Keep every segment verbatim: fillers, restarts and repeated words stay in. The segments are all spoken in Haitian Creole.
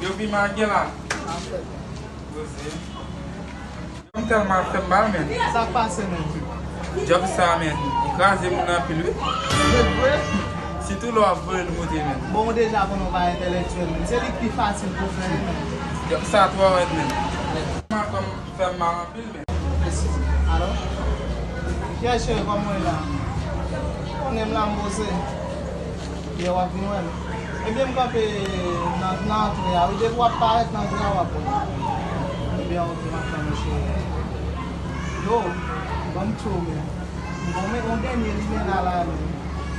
Yo pi magye la. Poze. M tèlman fè m mal, men. Sa k pase, men? Djòb sa, men, ou kraze moun anpil, wi. Se vre? Sitou lè w ap voye l moute, men. Bon, ou deja konnen w pa entèlektyèl, men. Se li k pi fasil pou fè, men. Djòb sa twò rèd, men. Tèlman fè m mal anpil, men. Alo? Pierre cheri, kòman w ye la? Konnen m la, m poze. Yè w ap vin wè m. Ebyen, m kanpe nan, nan antre a, wi. Depi w ap parèt nan antre a, w ap wè. Ebyen, oke, m ap tann ou, cheri. Yo, ban m tchou, men. Bon, men, yon dènye limena la, men.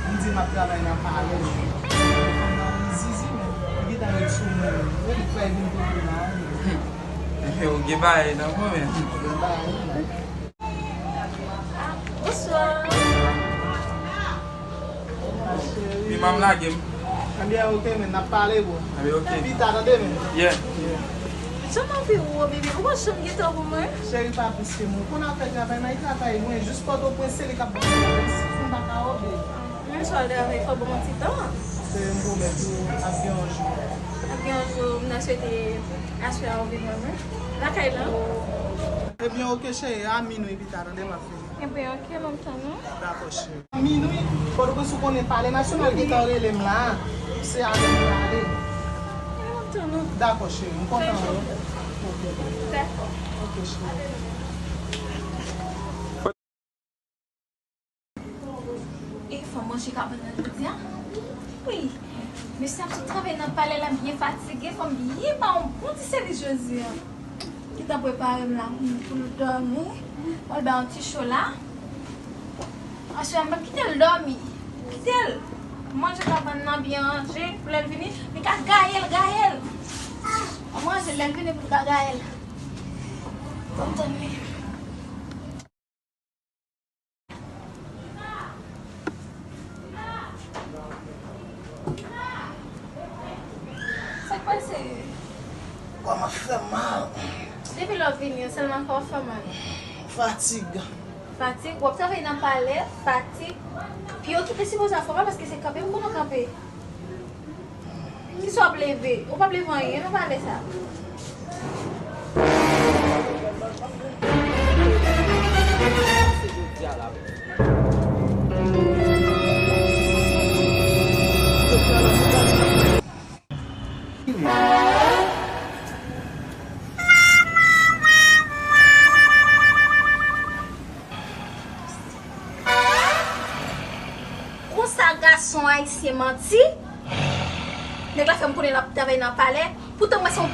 M di m ap travay nan palè, men. Fanm nan, li zizi, men. Li gentan ret sou mwen, men. Epi, fè vin kote la, men. Ou gen bagay nan mwen, men. Ou gen bagay, men. Bonswa. Wi, manm, lage m. Ebyen, oke, men, n ap pale, bro. Ebyen, oke. Pita, tande, men. Yeah. Jan m anvi wè w, bebe, ou pa janm gen tan pou mwen. Cheri, pa plis ke mwen. Konn afè travay, may travay lwen, jis Pòtoprens, se li k ap ban mwen travay. Si m pa ka wè w, baby. Menm si w al travay, fò ban mwen ti tan. Se m pwomèt ou, ap gen yon jou. Ap gen yon jou, m ta swete aswè a ou vin wè mwen. Lakay lan. Ebyen, oke, cheri, a minwi pita, tande, m ap vini. Ebyen, oke, m ap tann ou. Dakò, cheri. Minwi, Pòtoprens ou konnen palè nasyonal gentan rele m la. Se avè m prale. Ebyen, m ap tann ou. Dakò, cheri, m kontan wè w. Oke. Dakò. Oke, cheri. E fò manje kabann nan jodi a. Wi, mesye ap sot travay nan palè la, byen fatige, fò m byen ba yon bon ti sèvis jodi a. Gentan prepare m la pou, pou l dòmi. Mwen ba yon ti cho la. Aswè a m p ap kite l dòmi. Kite l manje kabann nan byen ranje. Pou lè l vini, li ka gaye l, gaye l. Mwen ranje l, lè l vini pou l ka gaye l. Kontan li. Sa k pase? Kò m ap fè m mal. Depi lè w vini an, sèlman kò w fè w mal. Fatig. Fatig? W ap travay nan palè, fatig. Pye w ki te sipoze ap fè w mal paske se kanpe m konn w kanpe. Kisa w ap leve? Ou p ap leve anyen nan palè sa. Konsa gason ayisyen manti. Nèg la fè m konnen l ap travay nan palè. Poutan mwen se